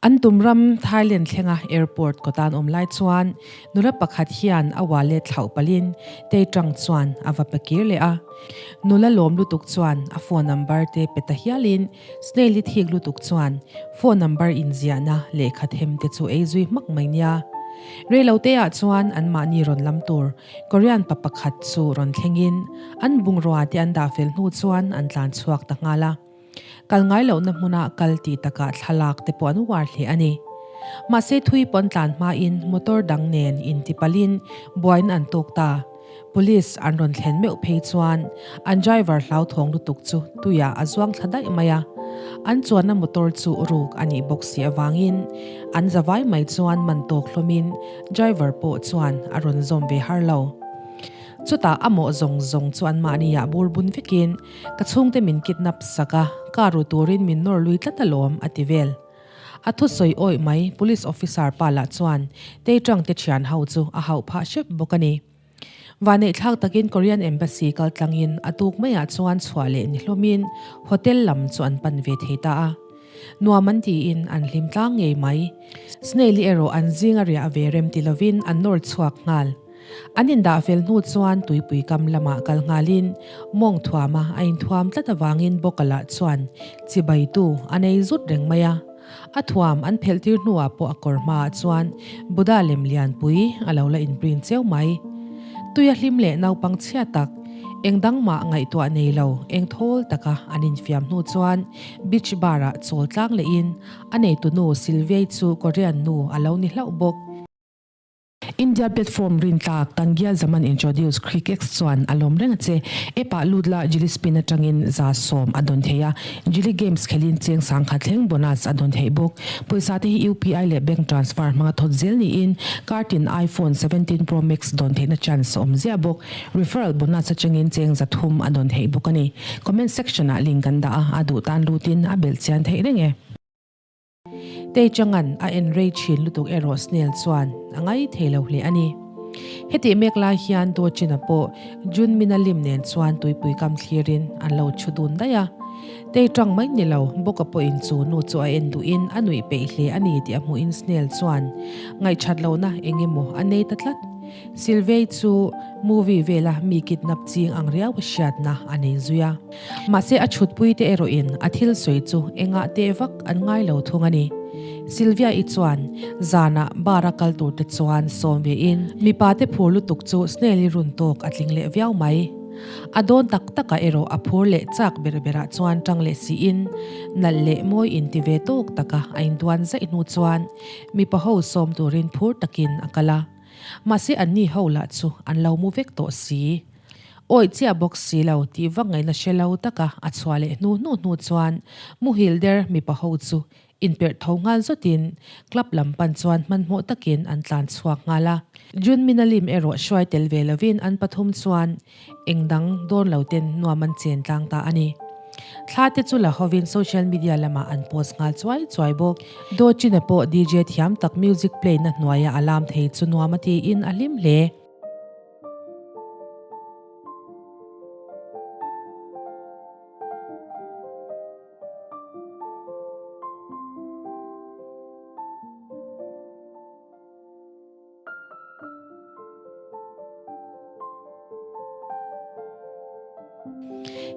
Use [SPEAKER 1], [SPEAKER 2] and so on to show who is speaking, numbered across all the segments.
[SPEAKER 1] An tum ram Thailand thlenga airport kawtan awm lai chuan nula pakhat hian a wallet thlauh palhin Tei Tang chuan a va pe kir leh a. Nula lawm lutuk chuan a phone number te pe ta hialin Snail-i thik lutuk chuan phone number inziahna lehkha them te chu ei zui hmak mai nia. Reilote ah chuan anmahni rawn lam tur Korean pa pakhat chu rawn thlengin an bungrua te an dah fel hnu chuan an tlan chhuak ta nghal a. Kal ngai lohna hmuna kal tih takah thlalak te pawh an uar hle a ni. Mahse thui pawn tlan hmain motor dang nen intipalhin buaina an tawk ta. Police an rawn thlen meuh phei chuan an driver hlauthawng lutuk chu tuiah a zuang thla daih mai a. An chuanna motor chu ruk a nih bawk si avangin an zavai mai chuan man tawk hlawmin driver pawh chuan a rawn zawm ve har lo. Chutah a mawh zawng zawng chu anmahniah bur bun vekin Ka chhungte min kidnap sak a, car ru turin min nawr lui tlat alawm, a ti vel. A thusawi awih mai, police officer pa lah chuan Tei Tang te thian ho chu a hauh phah hrep bawk a ni. Vaneihthlak takin Korean Embassy kal tlangin a tuk maiah chuan chhuah leh ni hlawmin hotel lam chu an pan ve thei ta a. Nuam an tiin an hlim tlang ngei mai. Snail-i erawh an zinga riah ve rem ti lovin an nawr chhuak nghal. An indah fel hnu chuan tuipui kam lamah kal nghalin mawng thuama a inthuam tlat avangin Bawkalah chuan chibaitu a nei zut reng mai a. A thuam an phelh tir hnuah pawh a kawr hmaah chuan Buddha lem lianpui a lo la inprint cheu mai. Tuia hlim leh naupang chhia tak, eng dang mah ngaihtuah nei lo, eng thawl taka an infiam hnu chuan beach bar-ah chawl tlang lehin a neitunu Sylviai chu Korean nu a lo ni hlauh bawk. India platform rintlak Tangial Zaman introduce Crickex chuan a lawm reng a che. App ah lut la Jili Spin atangin 70 a dawn thei a, Jili Games khelin cheng sangkhat thleng bonus a dawn theih bawk. Pawisa te hi UPI leh bank transfer hmanga thawt zel niin kartin iPhone 17 Pro Max dawn theihna chance a awm ziah bawk. Referral bonus atangin cheng 300 a dawn theih bawk a ni. Comment section ah link kan dah a, a duh tan lutin a belh chian theih reng e. Tei Changan a en rei thin lutuk erawh Snail chuan a ngai thei lo hle a ni. Hetih mek lai hian Do China pawh Jun Mina lim nen chuan tuipui kam thlirin an lo thu dun daih a. Tei Chang mai ni lo, Bawka pawhin chu nu chu a en duhin a nuih peih hle a ni tih a hmuhin Snail chuan ngaihthat lohna eng emaw a nei ta tlat. Silvei chu movie vela mi kidnap ching ang riau a hriatna a nei zui a. Mahse a chhutpui te erawhin a thil sawi chu engah teh vak an ngai lo thung a ni. Sylvia-i chuan zanah bar a kal tur te chuan sawm ve in mipa te phur lutuk chu Snail-i run tawk a tling leh viau mai. A dawn tak takah erawh a phur leh chak ber berah chuan tang leh siin nalh leh mawi inti ve tawk taka a induan zaih hnu chuan mipa ho sawm turin phur takin a kal a. Mahse anni ho lah chu an lo mu vek tawh si. Awih chiah bawk si lo tih vak ngaihna hre lo taka a chhuah leh hnu hnu hnu chuan muhil der mipa ho chu inperh tho nghal zawtin club lam pan chuan hmanhmawh takin an tlan chhuak nghal a. Junmina lim erawh hruai tel ve lovin an pathum chuan Eng dang dawn lo ten nuam an chen tlang ta a ni. Thla te chu la hovin social media lamah an post nghal chuai chuai bawk. Do China pawh DJ thiam tak music play na hnuaia a lam thei chu nuam a tiin a hlim hle.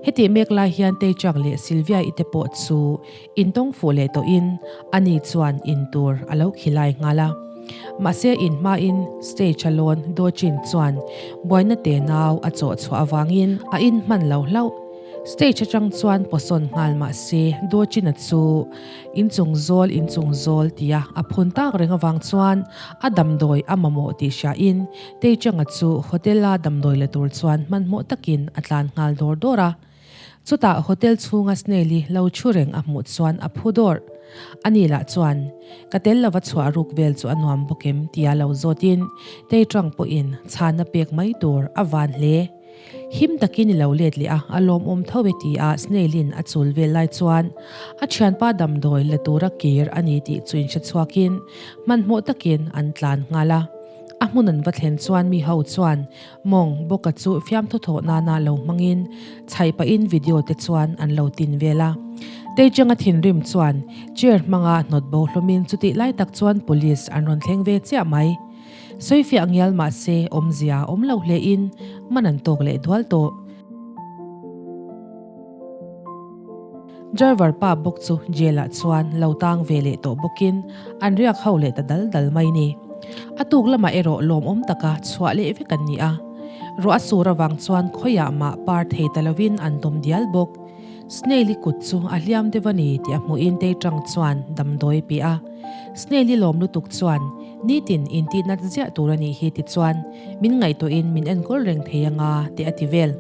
[SPEAKER 1] Hetih mek lai hian Teichak leh Sylvia-i te pawh chu intawng fuh leh tawhin ani chuan in tur a lo khilai nghal a. Mahse in hmain stage a lawn Dawchin chuan buaina te nau a chawh chhuah avangin a in hman lo hlauh. Stage atang chuan pawsawn nghal mahse Dawchina chu Inchung zawl, inchung zawl tia a phun tak reng avang chuan a damdawi a mamawh tih hriain Teichanga chu hotel-a damdawi la tur chuan hmanhmawh takin a tlan nghal dawr dawr a. Chutah hotel chhunga Snail-i lo thu reng a hmuh chuan a phu dawrh. Ani lah chuan, Ka tel lova chhuah ruk vel chu a nuam bawk em? tia lo zawtin Teichang pawhin chhanna pek mai tur a van hle. Him takin i lo let leh a, a lawmawm tho e ti a Snail-in a chul vel lai chuan a thianpa damdawi la tura kir a ni tih chu inhre chhuakin hmanhmawh takin an tlan nghal a. A hmun an va thlen chuan mi ho chuan mawng bawka chu fiamthu thawh nana lo hmangin chhaih pahin video te chuan an lo tin vel a. Teichanga thinrim chuan chair hmanga hnawt bo hlawmin chutih lai tak chuan police an rawn thleng ve chiah mai. Sawifiah ngial mahse awmzia awm lo hlein man an tawk leh dual tawh. Driver pa bawk chu jail ah chuan lo tang ve leh tawh bawkin an riak ho leh ta dal dal mai ni. A tuk lamah erawh lawmawm taka chhuah leh vek an ni a. Ruah a sur avang chuan khawiah mah par thei ta lovin an dawm dial bawk. Snail-i kut chu a hliam deuh a ni tih a hmuhin Teichang chuan damdawi a pe a. Snail-i lawm lutuk chuan, Nitin intih nat ziah tur a nih hi ti chuan min ngaihtuahin min enkawl reng thei anga tih a ti vel.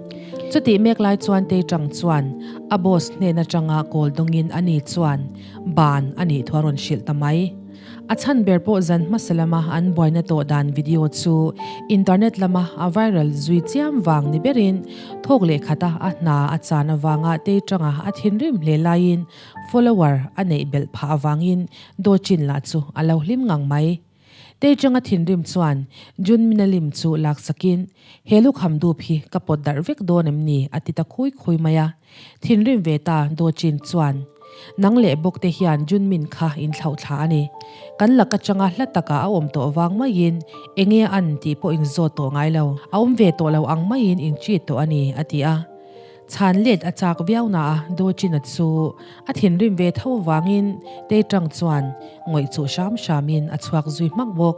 [SPEAKER 1] Chutih mek lai chuan Teichang chuan a boss hnen atanga kawl dawngin a ni chuan ban a nih thu a rawn hrilh ta mai. A chhan ber pawh zan hmasa lama an buaina tawh dan video chu internet lama a viral zui chiam vang ni berin thawk leh khata a hna a chan avanga Teichanga a thinrim hle laiin follower a neih belh phah avangin Dawchin lah chu a lo hlim ngang mai. Teichanga thinrim chuan Junmina lim chu laksakin he lukham dup hi ka pawt darh vek dawn em ni a ti ta khui khui mai a. Thinrim ve ta Dawchin chuan nang leh bawk te hian Junmin kha in thlauh thla a ni. Kan lak atanga hla takah a awm tawh vang maiin enge an tih pawh in zawt tawh ngai lo. A awm ve tawh lo ang maiin in treat tawh a ni a ti a. Chhan let a chak viau na a Dawchina chu a thinrim ve tho vangin Teichang chuan ngawih chuh hram hramin a chhuak zui hmak bawk.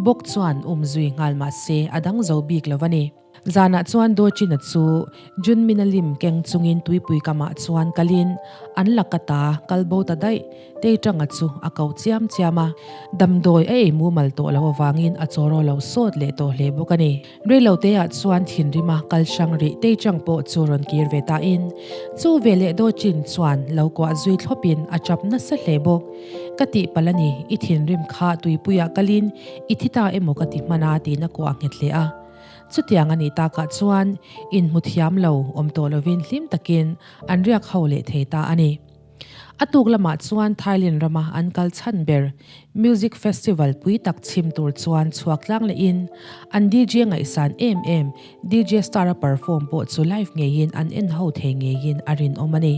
[SPEAKER 1] Bawk chuan um zui nghal mah se a dang zo bik lo a ni. Zanah chuan Dawchina chu Junmina lim keng chungin tuipui kamah chuan kalin an laka ta kal bo ta daih Teichanga chu a ko chiam chiam a, damdawi a ei mumal tawh loh avangin a chaw lo sawt leh tawh hle bawk a ni. Reiloteah chuan thinrima kal hrang rih Teichang pawh chu rawn kir ve tain chu veleh Dawchin chuan lo kuah zui thlawpin a chap nasa hle bawk. Ka tih palh a ni, i thinrim kha tuipuiah kalin i thi ta emaw ka ti hman a tiin a kuah nghet hle a. Chutiang a nih takah chuan inhmu thiam lo awm tawh lovin hlim takin an riak ho leh thei ta a ni. A tuk lamah chuan Thailand rama an kal chhan ber Music Festival pui tak chhim tur chuan chhuak tlang lehin an DJ ngaihsan em em DJ Star-a perform pawh chu live ngeiin an en ho thei ngeiin a rinawm a ni.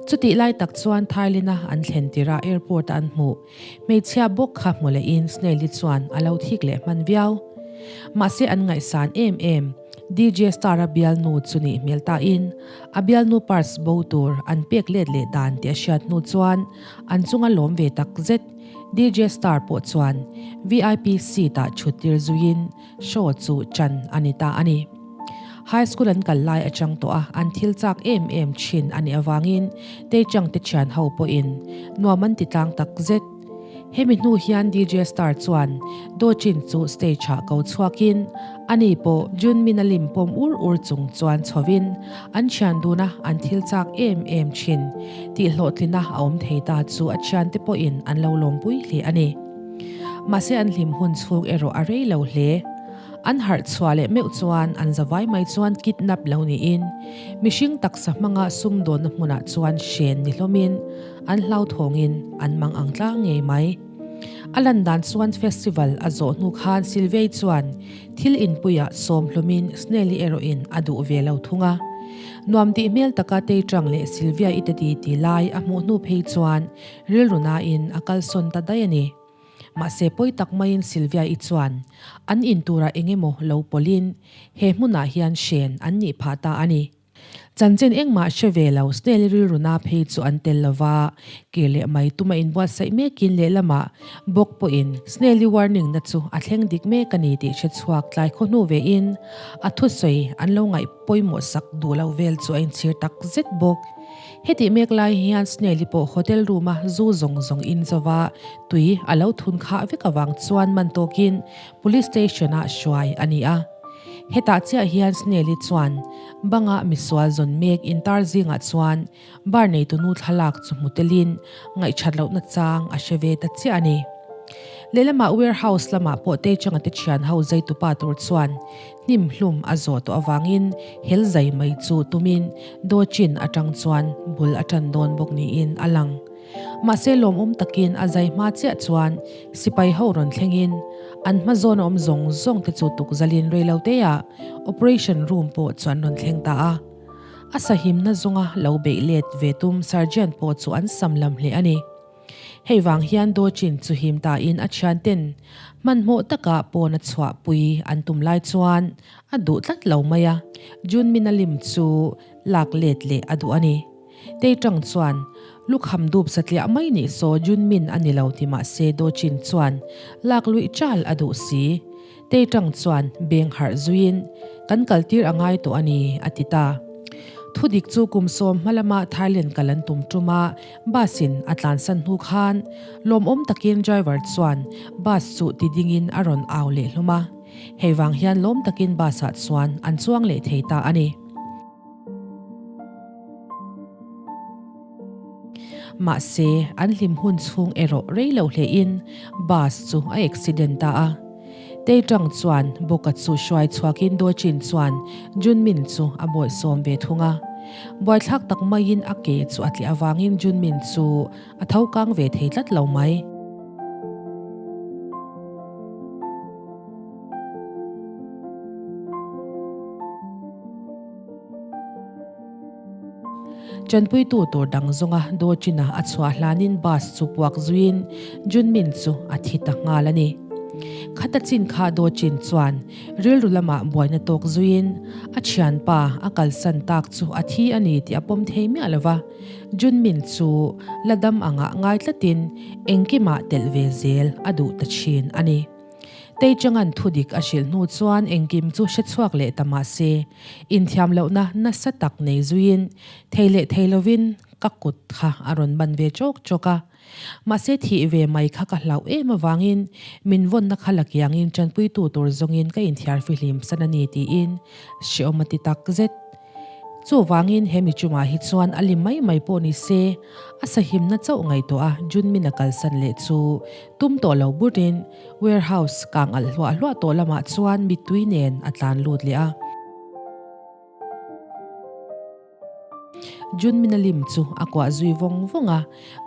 [SPEAKER 1] Chutih lai tak chuan Thailand-a an thlen tirah airport-a an hmuh hmeichhia bawk kha hmu lehin Snail-i chuan a lo thik leh hman viau. Mahse an ngaihsan em em DJ Star-a bialnu chu nih hmel tain a bialnu purse bo tur an pek let leh dan tih a hriat hnu chuan an chunga lawm ve tak zet. DJ Star pawh chuan VIP seat ah thut tir zuiin show chu chan a ni ta a ni. High school an kal lai atang tawh a an thil chak em em thin a nih avangin Teichang te thian ho pawhin nuam an ti tlang tak zet. Hemi hnu hian DJ Star chuan Dawchin chu stage ah ko chhuakin ani pawh Junmin a lim pawm ur ur chung chuan chhovin an thian duna an thil chak em em thin tih hlawhtlina a awm thei ta chu a thiante pawhin an lo lawmpui hle a ni. Mahse an hlim hun chhung erawh a rei lo hle. An harh chhuah leh meuh chuan an zavai mai chuan kidnap lo niin mihring taksa hmanga sumdawnna hmunah chuan hren ni hlawmin An hlauthawngin an mang ang tlang ngei mai. A lan dan chuan festival a zawh hnu khan Silvei chuan thil inpuiah sawm hlumin Snelly erawhin a duh ve lo thung a. Nuam tih hmel taka Teichang leh Sylvia i te ti ti lai a hmuh hnu phei chuan rilru nain a kalsawn ta daih a ni. Mahse pawi tak maiin Sylvia i chuan an in turah eng emaw lo pawlhin he hmunah hian hren an nih phah ta a ni. Chanchin engmah hre ve lo, Snail rilru na phei chu an tel lo va, kir leh mai tuma inbuatsaih mekin lehlamah bawk pawhin Snail-i warning na chu a thleng dik mek a ni tih hre chhuak tlai khaw hnu vein a thusawi an lo ngaih pawimawh sak duh lo vel chu a inchhir tak zet bawk. Hetih mek lai hian Snail-i pawh hotel room-a zu zawng zawng in zova tui a lo thun khah vek avang chuan man tawkin Police Station-ah hruai a ni a. Hetah chiah hian Snelly chuan banga misual zawn mek intar zingah chuan bar neitunu thlalak chu hmu telin ngaihthat lohna chang a hre ve ta chiah a ni. Lehlamah warehouse lamah pawh Teichanga te thian ho zaitupa tur chuan hnim hlum a zawh tawh avangin hel zai mai chu tumin Dawchin atang chuan bul a tan dawn bawk niin a lang. Mahse lawmawm takin a zai hma chiah chuan sipai ho rawn thlengin an hma zawn a awm zawng zawng te chu tukzalin reiloteah operation room pawh chu an rawn thleng ta a. A sahimna zawnga lo beih let ve tum Sergeant pawh chu an sam lam hle a ni. Hei vang hian Dawchin chu him tain a thianten hmanhmawh taka pawn a chhuahpui an tum lai chuan a duh tlat lo mai a, Junmin a lim chu lak let leh a duh a ni. Teichang chuan lukham dup satliah mai nih saw Junmin a ni lo ti mah se Dawchin chuan lak luih chal a duh si. Teichang chuan beng harh zuiin kan kaltir a ngai tawh a ni a ti ta. Thudik chu kum sawm hma lama Thailand kal an tum tum a, Bus in a tlansan hnu khan lawmawm takin driver chuan bus chu ti dingin a rawn au leh hlum a, hei vang hian lawm takin bus ah chuan an chuang leh thei ta a ni. Mahse, an hlim hun chhung erawh rei lo hlein bus chu a accident ta a. Teichang chuan Bawka chu hruai chhuakin Dawchin chuan Junmin chu a bawihsawm ve thung a. Buaithlak tak maiin a ke chu a tliah avangin Junmin chu a tho kang ve thei tlat lo mai. Ṭanpuitu tur dang zawnga Dawchina a chhuah hlanin bus chu puak zuiin Junmin chu a thi ta nghal a ni. Khata chin kha Dawchin chuan rilru lamah buaina tawk zuiin a thianpa a kalsan tak chu a thi a ni tih a pawm thei miah lo va, Junmin chu la dam angah ngai tlatin engkimah telh ve zel a duh ta thin a ni. Teichanga'n thudik a hrilh hnu chuan engkim chu hre chhuak leh ta mah se, inthiam lohna nasa tak nei zuiin thei leh thei lovin ka kut kha a rawn ban ve chawk chawk a. Mahse thih ve mai kha ka hlauh em avangin min vawnna kha la kiangin tanpuitu tur zawngin ka inthiar fihlim san a ni tiin hreawm a ti tak zet. Chuvangin he mi chungah hi chuan a lim mai mai pawh ni se, a sahimna chauh ngaihtuah a Junmin a kalsan leh chu tum tawh lo burin warehouse kang alh hluah hluah tawh lamah chuan mittui nen a tlan lut leh a. Junmin a lim chu a kuah zui vawng vawng a,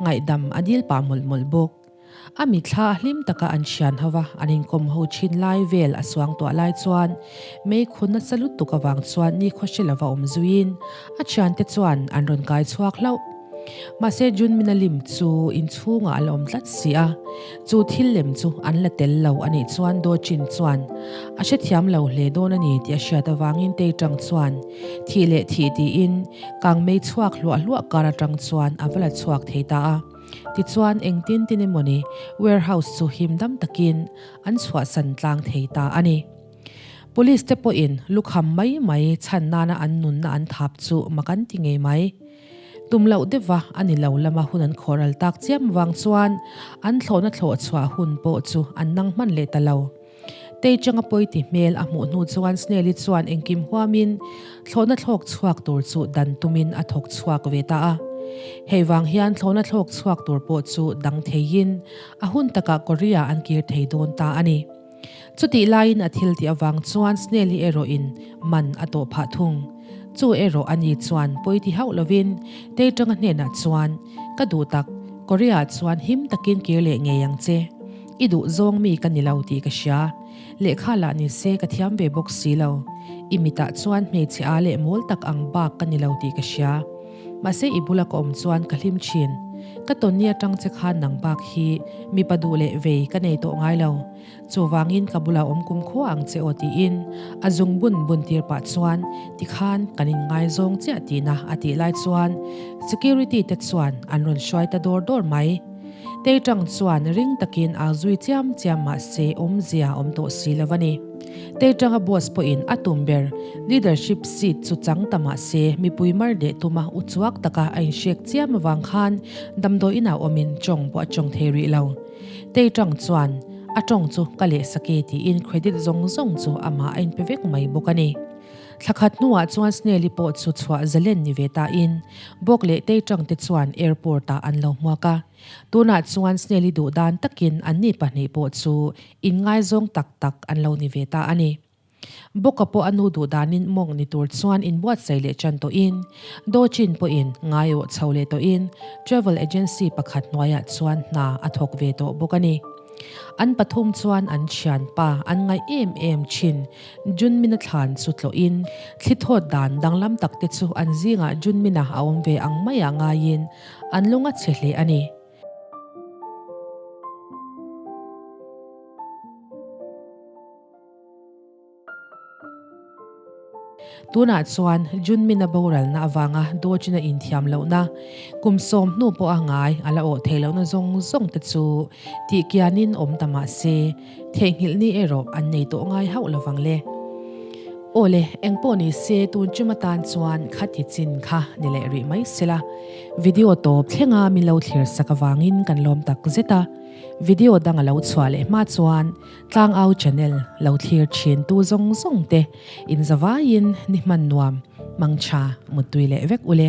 [SPEAKER 1] ngaihdam a dil pah mawlh mawlh bawk. A mithla a hlim taka an thian ho va, an inkawm ho thin lai vel a suang tuah lai chuan meikhu nasa lutuk avang chuan nikhaw hre lova awm zuiin a thiante chuan an rawn kai chhuak hlauh. Mahse Junmina lim chu inchhungah a la awm tlat si a, chu thil lem chu an la tel lo a nih chuan Do Chin chuan a hrethiam lo hle dawn a ni tih a hriat avangin Tei Tang chuan thih leh thih tiin kangmei chhuak hluah hluah kar atang chuan a va la chhuak thei ta a. Tichuan, engtin tin emawni warehouse chu him dam takin an chhuahsan tlang thei ta a ni. Police te pawhin lukham mai mai chhan nana an nunna an thap chu mak an ti ngei mai. Tum loh deuhva a ni lo lama hun an khawhral tak chiam vang chuan an thlawhna thlawh chhuah hun pawh chu an nang hman leh ta lo. Tei changa pawiti hmel a hmuh hnu chuan Snell-i chuan engkim huamin thlawhna thlawk chhuak tur chu dan tumin a thawk chhuak ve ta a. Hei vang hian thlawhna thlawk chhuak tur pawh chu dang theiin a hun takah Korea an kir thei dawn ta a ni. Chutih laiin a thil tih avang chuan Snell-i erawhin man a tawh phah thung. Chu erawh ani chuan pawiti hauh lovin Tei changa hnenah chuan, Ka duh tak, Korea-ah chuan him takin kir leh ngei ang che. I duh zawng mi ka ni lo tih ka hria. Lehkha lah ni se ka thiam ve bawk si lo. I mitah chuan hmeichhe a leh mawl tak ang bak ka ni lo tih ka hria. Mahse i bula ka awm chuan ka hlim thin. Ka tawnni atang che khan nang bak hi mipa duh leh vei ka nei tawh ngai lo. Chuvangin ka bula awm kum khua ang che aw tiin a zung bun bun tir pah chuan tikhan kan inngaizawng chiah tihna a tih lai chuan security te chuan an rawn hruai ta dawr dawr mai. Teichang chuan ring takin a zui chiam chiam mahse awmzia awm tawh si lo a ni. Teichanga boss pawhin a tum ber leadership seat chu chang ta mahse mipui mar deh tuma uchuak taka a inhrek chiam avang khan damdawi inah awmin tawng pawh a tawng thei rih lo. Teichang chuan a tawng chu ka leh sak e tiin credit zawng zawng chu amah a inpe vek mai bawk a ni. Thla khat hnuah chuan Snell-i pawh chu chhuah zalen ni ve tain Bawk leh Teichang te chuan airport ah an lo hmuak a. Tunah chuan Snell-i duh dan takin anni pahnih pawh chu inngaizawng tak tak an lo ni ve ta a ni. Bawka pawh a nu duh danin mawng ni tur chuan inbuatsaih leh tan tawhin, Do Chin pawhin ngaiawh chho leh tawhin travel agency pakhat hnuaiah chuan hna a thawk ve tawh bawk a ni. An pathum chuan an thianpa an ngaih em em thin Junmina thlan chu tlawhin thli thawt dan danglam tak te chu an zingah Junmina a awm ve ang maiah ngaiin an lung a chhe hle a ni. Tunah chuan Junmin-a boralna avanga Dawjin-a inthiam lohna, kum sawm hnu pawha ngai a la awh theih lohna zawng zawng te chu tihkianin awm ta mah se, theihnghilh ni erawh an nei tawh ngai hauh lovang le. Aw le, eng pawh ni se tun ṭum atan chuan khati chin kha ni leh rih mai sela. Video tawp thlenga min lo thlir sak avangin kan lawm tak zet a. Video dang a lo chhuah leh hma chuan Tlangau channel lo thlir thin tu zawng zawng te in zavaiin ni hman nuam mangtha muttui leh vek ule.